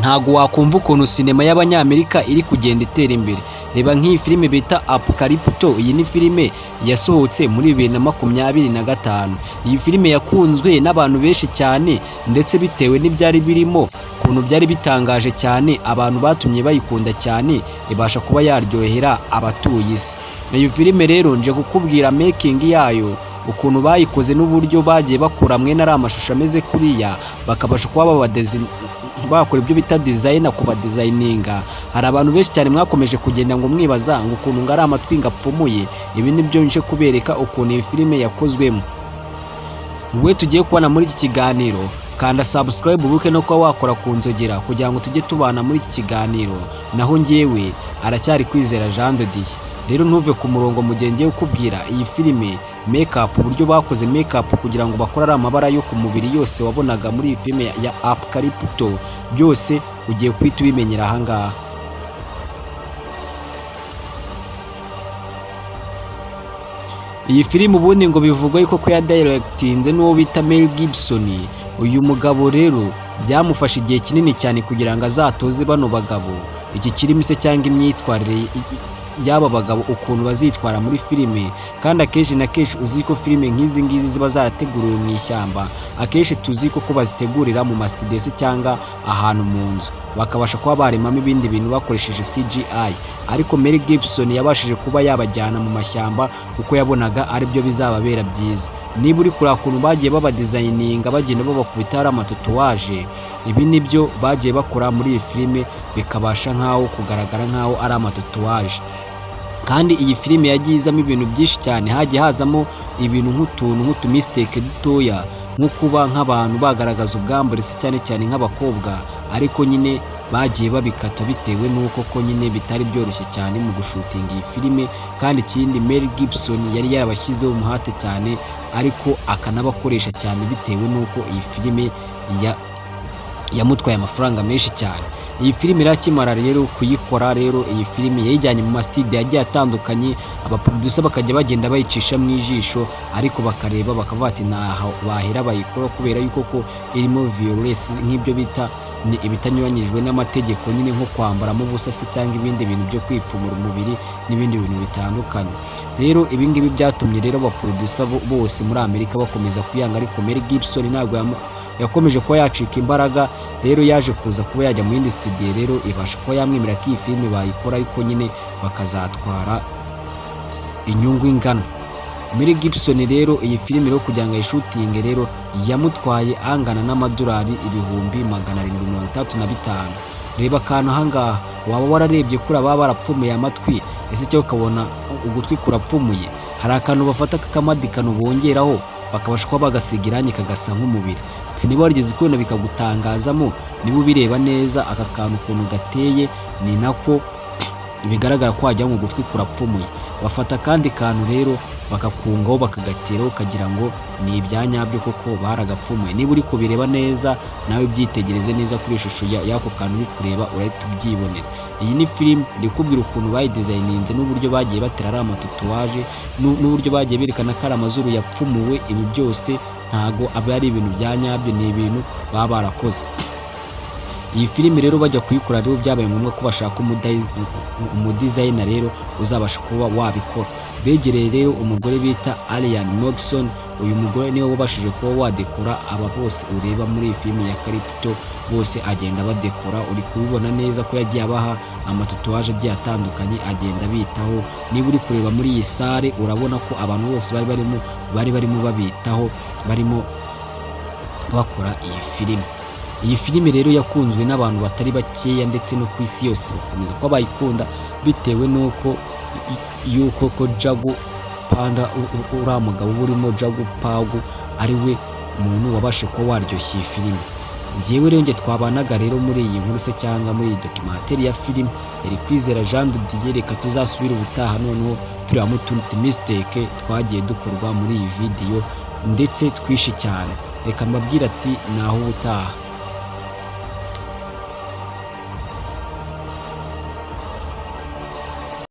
Ntago wakumva ukuntu sinema y'Abanyamerika iri kugenda itera imbere. Reba nk'iyi filime bita Apocalypto. Iyi ni filime yasohotse muri 2025. Iyi filime yakunzwe n'abantu benshi cyane, ndetse bitewe n'ibyari birimo, ukuntu byari bitangaje cyane, abantu batumye bayikunda cyane, ibasha kuba yaryohera abatuye isi. Iyi filime rero nje kukubwira making yayo, ukuntu bayikoze n'uburyo bagiye bakura mwene ari amashusho ameze kuriya, bakabasha kuba bakora ibyo bita design, kubadesigninga. Hari abantu benshi cyane mwakomeje kugenda ngo mwibaza ngo ukuntu ngo ari amatwi ngo apfumuye. Ibi nibyo nje kubereka, ukuntu iyi filime yakozwemo. Wowe tugiye kubona muri iki kiganiro, kanda subscribe, ubuke no kuba wakora ku nzogera kugira ngo tujye tubana muri iki kiganiro. Naho njyewe aracyari Kwizera Jean de Dieu. Rero ntuve ku murongo mu gihe ngiye kukubwira iyi filime make-up, uburyo bakoze make-up kugira ngo bakore ari amabara yo ku mubiri yose wabonaga muri iyi filime ya Apocalypto. Byose ugiye guhita ubimenyera ahangaha. Iyi filime ubundi ngo bivugwa yuko ko yadirectinze n'uwo bita Mel Gibson. Uyu mugabo rero byamufashe igihe kinini cyane kugira ngo azatoze bano bagabo iki kirimi se cyangwa imyitwarire y'aba bagabo, ukuntu bazitwara muri filime. Kandi akenshi na kenshi uzi ko filime nk'izi ngizi ziba zarateguriwe mu ishyamba, akenshi tuzi ko bazitegurira mu masitidiyo se cyangwa ahantu mu nzu, bakabasha kuba baremamo ibindi bintu bakoresheje CGI. Ariko Mel Gibson yabashije kuba yabajyana mu mashyamba kuko yabonaga aribyo bizababera byiza. Niba uri kureba ukuntu bagiye babadesigninga, bagenda babakubita hari amatatouage, ibi nibyo bagiye bakora muri iyi filime, bikabasha nkaho kugaragara nkaho ari amatatouage. Kandi iyi filime yagiye izamo ibintu byinshi cyane, hagiye hazamo ibintu nk'utuntu nk'utumistake dutoya, nko kuba nk'abantu bagaragaza ubwambure se, cyane cyane nk'abakobwa, ariko nyine bagiye babikata bitewe n'uko ko nyine bitari byoroshye cyane mu gushootinga iyi filime. Kandi ikindi, Mel Gibson yari yarabashyizeho umuhate cyane, ariko akanabakoresha cyane bitewe n'uko iyi filime yamutwaye amafaranga menshi cyane. Iyi filime irakimara rero kuyikora, rero iyi filime yayijyanye mu masitidiyo agiye atandukanye, abaproducer bakajya bagenda bayicisha mu ijisho, ariko bakareba bakavuga ati ntaho bahera bayikora, kubera yuko ko irimo violence, nk'ibyo bita ni ibitanyuranyijwe n'amategeko nyine, nko kwambaramo ubusa se cyangwa ibindi bintu byo kwipfumura umubiri n'ibindi bintu bitandukanye. Rero ibi ngibi byatumye rero abaproducer bose muri Amerika bakomeza kuyanga, ariko Mel Gibson ntabwo yakomeje kuba yacika imbaraga. Rero yaje kuza kuba yajya mu yindi studio, rero ibasha kuba yamwemerera ko iyi filime bayikora, ariko nyine bakazatwara inyungu ingana. Mel Gibson rero iyi filime rero kugira ngo ayishootinge rero yamutwaye angana n'amadolari 765,000. Reba akantu ahangaha, waba wararebye kuri ababa barapfumuye amatwi ese, cyangwa ukabona ugutwi kurapfumuye? Hari akantu bafata k'akamadikano bongeraho, bakabasha kuba bagasiga irangi kagasa nk'umubiri. Niba warigeze kubona bikagutangazamo, niba ubireba neza aka kantu ukuntu gateye, ni nako bigaragara ko wagira ngo ugutwi kurapfumuye. Bafata akandi kantu rero bakakungaho, bakagateraho, ukagira ngo ni ibya nyabyo koko baragapfumuye. Niba uri kubireba neza nawe, byitegereze neza kuri ishusho y'ako kantu uri kureba, urahita ubyibonera. Iyi ni filime ndi kukubwira ukuntu bayidesigninze n'uburyo bagiye batera ari amatatouage n'uburyo bagiye berekana ko ari amazuru yapfumuwe. Ibi byose ntago aba ari ibintu bya nyabyo, ni ibintu baba barakoze. Iyi filime rero bajya kuyikora rero byabaye ngombwa ko bashaka umudesigner rero uzabasha kuba wabikora. Begereye rero umugore bita Ariane Mogson. Uyu mugore niwe wabashije kuba wadekora aba bose ureba muri iyi filime ya Calypto, bose agenda badekora. Uri kubibona neza ko yagiye abaha amatatouage agiye atandukanye, agenda abitaho. Niba uri kureba muri iyi salle, urabona ko abantu bose bari barimo babitaho, barimo bakora iyi filime. Iyi filime rero yakunzwe n'abantu batari bakeya, ndetse no ku isi yose bakomeza kuba bayikunda, bitewe n'uko yuko ko Jagu Panda, uriya mugabo uba urimo Jagu Pagu, ari we muntu wabashe kuba waryoshya iyi filime. Njyewe rero njye twabanaga rero muri iyi nkuru se cyangwa muri iyi documentary ya filime, yari Kwizera Jean de Dieu. Reka tuzasubire ubutaha, noneho turebamo utundi mistake twagiye dukorwa muri iyi video ndetse twishi cyane. Reka mbabwire ati naho ubutaha.